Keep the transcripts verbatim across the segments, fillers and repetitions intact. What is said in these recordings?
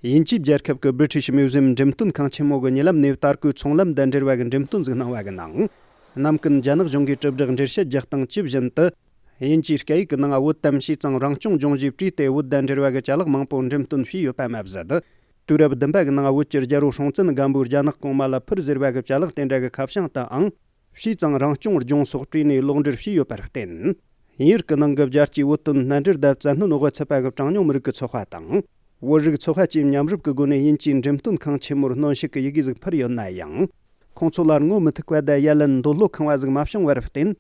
དབྱིན་ཇིའི་རྒྱལ་ཁབ་ཀྱི་British Museum འགྲེམས་སྟོན་ཁང་ཆེན་མོ་གི་ཉེ་ལམ་ནས་དར་གོས་ཚོང་ལམ་དང་འབྲེལ་བ་གི་འགྲེམས་སྟོན་ཟིག་གནང་བ་གི་ནང་། ནམ་རྒྱུན་རྒྱ་ནག་གཞུང་གིས་དྲིལ་བསྒྲགས་འགྲེལ་བཤད་རྒྱག་སྟངས་ཇི་བཞིན་དུ། དབྱིན་ཇིའི་སྐད་ཡིག་གི་ནང་བོད་དམ་ཞི་ཙང་རང་སྐྱོང་ལྗོངས་ཞེས་བྲིས་ཏེ། བོད་དང་འབྲེལ་བ་གི་ཅ་ལག་མང་པོ་འགྲེམས་སྟོན་བྱས་ཡོད་པ་མ་ཟད། དུས་རབས་བདུན་པ་གི་ནང་བོད་ཀྱི་རྒྱལ་པོ་སྲོང་བཙན་སྒམ་པོས་རྒྱ་ནག་གོང་མ་ལ་ཕུར་ཟེར་བ་གི་ཅ་ལག་དེ་འདྲ་གི་ཁ་བྱང་དུའང་། ཞི་ཙང་རང་སྐྱོང་ལྗོངས་སོགས་བྲིས་ནས་ལོག་འགྲེལ་བྱས་ཡོད་པར་བརྟེན། དབྱིན་ཡུལ་གྱི་ནང་གི་རྒྱལ་སྤྱིའི་བོད་དོན་མནའ་འབྲེལ་དང་བཙན་གནོན་འོག་ཚུད་པ་གི་གྲངས་ཉུང་མི་རིགས་ཀྱི་ཚོགས་པ་དང་། བོད་རིགས་ཚོགས་པ་བཅས་མཉམ་རུབ་ཀྱི་སྒོ་ནས་དབྱིན་ཇིའི་འགྲེམས་སྟོན་ཁང་ཆེན་མོར་གནོན་ཤུགས་ཀྱི་ཡི་གེ་ཟིག་ཕུལ་ཡོད་ན་ཡང་། ཁོང་ཚོ་ལ་ངོ་མི་ཐུག་པ་དང་ཡ་ལན་འདོད་བློ་ཁེངས་པ་ཟིག་མ་བྱུང་བར་བརྟེན།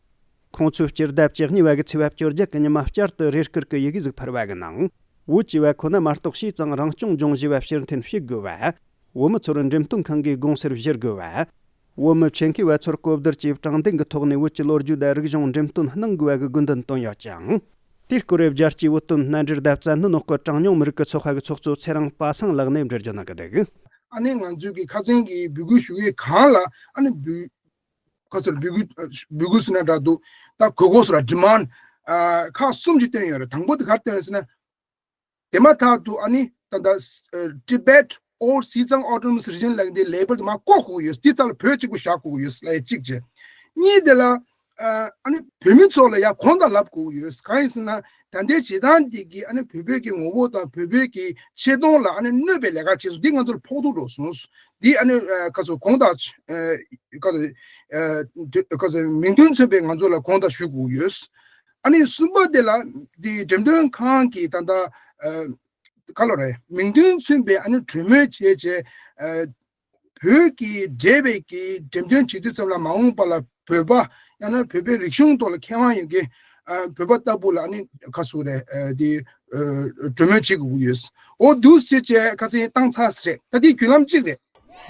ཁོང་ཚོས་སྤྱི་ཟླ་བཅུ་གཉིས་པ་གི་ཚེས་པ་བཅོ་བརྒྱད་གི་ཉི་མ་བསྐྱར་དུ་རེ་སྐུལ་གྱི་ཡི་གེ་ཟིག་ཕུལ་བ་གི་ནང་། བོད་ཅེས་པ་ཁོ་ན་མ་གཏོགས་ཞི་ཙང་རང་སྐྱོང་ལྗོངས་ཞེས་པ་ཕྱིར་འཐེན་བྱེད་དགོས་པ། བོད་མི་ཚོར་འགྲེམས་སྟོན་ཁང་གི་དགོངས་སེལ་བཞེས་དགོས་པ། བོད་མི་ཆེད་མཁས་པ་ཚོར་གོ་བསྡུར་གྱིས་དྲང་བདེན་གྱི་ཐོག་ནས་བོད་ཀྱི་ལོ་རྒྱུས་དང་རིག་གཞུང་འགྲེམས་སྟོན་གནང་དགོས་པ་གི་དགོས་འདུན་བཏོན་ཡོད་ཅིང་། དེའི་སྐོར་རྒྱལ་སྤྱིའི་བོད་དོན་མནའ་འབྲེལ་དང་བཙན་གནོན་འོག་གི་གྲངས་ཉུང་མི་རིགས་ཀྱི་ཚོགས་པ་གི་ཚོགས་གཙོ་ཚེ་རིང་པ་སངས་ལགས་ནས་འགྲེལ་བརྗོད་གནང་གི་འདུག། ཨ་ནི་ང་ཚོའི་གི་ཁ་སང་གི་འབོད་སྐུལ་ཞུ་ཡས་གང་ལ་ཨ་ནི་འབོད་ཁ་ཚུར་འབོད་སྐུལ་འབོད་སྐུལ་ཟེར་ན་འདྲ་འདུག། ད་གོ་གོ་སོ་ར་ཌི་མཱན་ཁག་གསུམ་ཅིག་བཏོན་ཡོད་རེད། དང་པོ་དེ་ག་རེ་བཏོན་ཡོད་ཟེར་ན། དེ་མ་ཐག་ཏུ་ཨ་ནི་ད་ལྟ་Tibet or Xizang Autonomous Region ལབ་འདི་ལེ་བལ་དུ་མ་བཀོད་དགོས་ཀྱི་ཡོད། དེ་རྩ་ལ་བོད་གཅིག་པུ་བཞག་དགོས་ཀྱི་ཡོད་ལབ་ཡ་གཅིག་བྱས། གཉིས་དེ་ལ་ཨ་ནི་བོད་མི་ཚོ་ལ་ཡ་གོང་དུ་ལབ་དགོས་ཀྱི་ཡོད། གང་ཡིན་ཟེར་ན་ད་ལྟའི་བྱེད་སྟངས་འདི་གིས་ཨ་ནི་བོད་བོད་ཀྱི་ངོ་བོ་དང་བོད་བོད་ཀྱི་ཆེ་མཐོང་ལ་ཨ་ནི་གནོད་པའི་ལས་ཀ་བྱས་སོང་། འདི་ང་ཚོར་ཕོག་ཐུག་འགྲོ་སོང་། འདི་ཨ་ནི་ཁ་སོ་གོང་དུ་ཁ་སོ་མིང་དོན་མཚོན་པའི་ང་ཚོ་ལ་གོང་དུ་ཞུ་དགོས་ཀྱི་ཡོད། ཨ་ནི་གསུམ་པ་དེ་ལ་འདི་འགྲེམས་སྟོན་ཁང་གི་ད་ལྟ་ཨ། ག་ལོ་རེད། མིང་དོན་མཚོན་པའི་ཨ་ནི་གྲོས་མོལ་བྱས་བྱས། ཨ། བོད་ཀྱི་འབྲེལ་བའི་གི་འགྲེམས་སྟོན་བྱེད་དུས་ཙམ་ལ་མ་འོངས་པ་ལ་བོད་པ་ཡང་ན་བོད་པའི་རིག་གཞུང་ཐོག་ལ་མཁས་དབང་ཡོད་མཁན་ཨ། བོད་པ་ལྟ་བུ་ལ་ཨ་ནི་ག་ཟེར་རེད། ཨ། འདི་ཨ། གྲོས་མོལ་བྱེད་དགོས་ཀྱི་ཡོད། འོ་འདུག་སེ་བྱས་ཁ་སང་བཏང་ཚར་ཟེར་རེད། ད་འདི་བརྒྱུད་ལམ་གཅིག་རེད།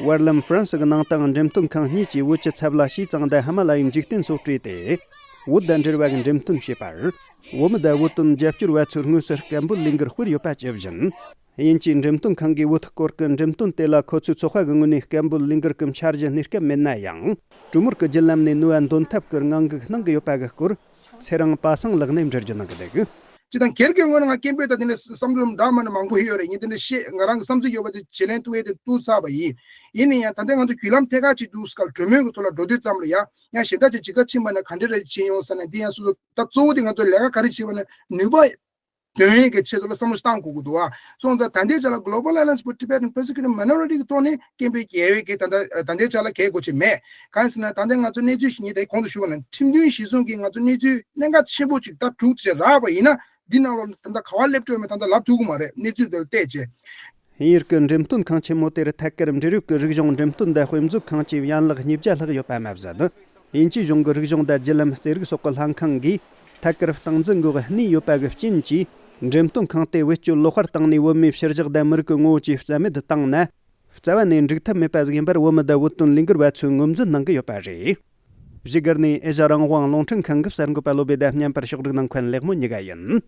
བར་ལམ་ཧྥ་རན་སི་གི་ནང་དང་འགྲེམས་སྟོན་ཁང་གཉིས་ཀྱིས་བོད་ཀྱི་ཚབ་ལ་ཞི་ཙང་དང་ཧི་མ་ལ་ཡའི་འཇིག་རྟེན་སོགས་བྲིས་ཏེ། བོད་དང་འབྲེལ་བ་གི་འགྲེམས་སྟོན་བྱས་པར། བོད་མི་དང་བོད་དོན་རྒྱབ་སྐྱོར་བ་ཚོས་དངོས་སུ་སྐད་འབོད་ལས་འགུལ་སྤེལ་ཡོད་པ་ཇི་བཞིན། དབྱིན་ཇིའི་འགྲེམས་སྟོན་ཁང་གིས་བོད་སྐོར་གྱི་འགྲེམས་སྟོན་དེ་ལ་ཁོ་ཚོའི་ཚོགས་པ་གི་ངོས་ནས་སྐད་འབོད་ལས་འགུལ་གྱི་འཆར་གཞི་གནས་སྐབས་མེད་ན་ཡང་། གྲོས་མོལ་གྱི་བརྒྱུད་ལམ་ནས་ནུས་པ་འདོན་ཐབས་ཀྱི་ངང་སྒུག་གནང་གི་ཡོད་པ་གི་སྐོར། ཚེ་རིང་པ་སངས་ལགས་ནས་འགྲེལ་བརྗོད་གནང་གི་འདུག། སྤྱིར་བཏང་སྒེར་གྱི་ངོས་ནས་ང་སྐད་འབོད་ད་དེ་འདྲ་བསམ་བློ་འདྲ་མ་ནས་མང་པོ་ཡོད་རེད། ངས་དེ་འདྲ་བཤད་ང་རང་གི་བསམ་ཚུལ་ཡོད་པ་དེ་བྱེད་ལན་གཏུག་ཡས་དེ་གཏུག་ཚར་བ་ཡིན། ཡིན་ན་ཡང་ད་ལྟ་ང་ཚོ་བརྒྱུད་ལམ་ཐད་ཀར་ཅིག་འདུག་སྐབས་གྲོས་མོལ་གྱི་ཐོག་ལ་འགྲོ་དུས་ཙམ་ལ་ཡང་ཡང་གཞན་དག་ཅིག་ཇི་ག་ཕྱིན་པ་ན་ག་འདྲ་རེ་བྱེད་ཡོང་ཟེར་ན། འདི་ཡང་སོ་སོ་ད་གཙོ་བོ་དེ་ང་ཚོ་ལས་ཀ་ག་རེ་བྱེད་པ་ན་ནུས་པ་འདོན་ཡས་ཀྱི་ཆེད་དུ་ལ་བསམ་བློ་བཏང་དགོས་ཀྱི་འདུག་ཨ། སོང་ཙང་ད་ལྟའི་ཆ་ལ་Global Alliance for Tibetan Persecuted Minority གི་ཐོག་ནས་སྐད་འབོད་རྒྱག་ཡས་ཀྱི་ད་ལྟ་ད་ལྟའི་ཆ་ལ་གལ་དགོས་ཆེ་མེད། གང་ཡིན་ཟེར་ན་ད་ལྟ་ང་ཚོ་གནས་ཚུལ་ཞིག་ངས་ད་གོང་དུ་ཞུས་པ་ནང་ཁྲིམས་མཐུན་གཞི་བཟུང་གིས་ང་ཚོ་གནས་ཚུལ་གནད་འགག་ཆེན་པོ་ཅིག་ད་དྲུག་ཅིག་རག་པ་ཡིན་ན་འདི་ནང་ལོགས་ད་ལྟ་ག་བ་སླེབས་འགྲོ་མེད་ད་ལྟ་ལབ་ཐུབ་ཀྱི་མ་རེད། གནས་ཚུལ་འདི་ལ་བལྟས་རྗེས། དབྱིན་ཡུལ་གྱི་འགྲེམས་སྟོན་ཁང་ཆེན་མོ་དེར་ཐད་ཀར་འབྲེལ་ཡོད་ཀྱི་རིག་གཞུང་འགྲེམས་སྟོན་དང་དཔེ་མཛོད་ཁང་བཅས་ཡན་ལག་ཉིས་བརྒྱ་ལྷག་ཡོད་པ་མ་ཟད། དབྱིན་ཇིའི་གཞུང་གི་རིག་གཞུང་དང་བརྒྱུད་ལམ་རྩེ་རིག་སོགས་ཀྱི་ལྷན་ཁང་གིས་ཐད་ཀར་སྟངས་འཛིན་འགོག་གནས་ཡོད་པ་གི་རྐྱེན་གྱིས། འགྲེམས་སྟོན་ཁང་དེ་བེད་སྤྱོད་ལོག་པར་བཏང་ནས་བོད་མིའི་ཕྱི་བཞག་དང་མི་རིགས་ཀྱི་ངོ་བོ་བཅས་རྩ་མེད་དུ་བཏང་ན། རྩ་བ་ནས་འགྲིག་ཐབས་མེད་པ་ཟིག་ཡིན་པར་བོད་མི་དང་བོད་དོན་ལས་འགུལ་བ་ཚོས་ངོས་འཛིན་གནང་གི་ཡོད་པ་རེད། བཞུགས་སྒར་ནས་ཨེ་ཤ་རང་དབང་རླུང་འཕྲིན་ཁང་གི་གསར་འགོད་པ་བློ་བྷེ་དང་མཉམ་པར་ཕྱོགས་སྒྲིག་གནང་མཁན་ལེགས་མོ་གཉིས་ཀ་ཡིན།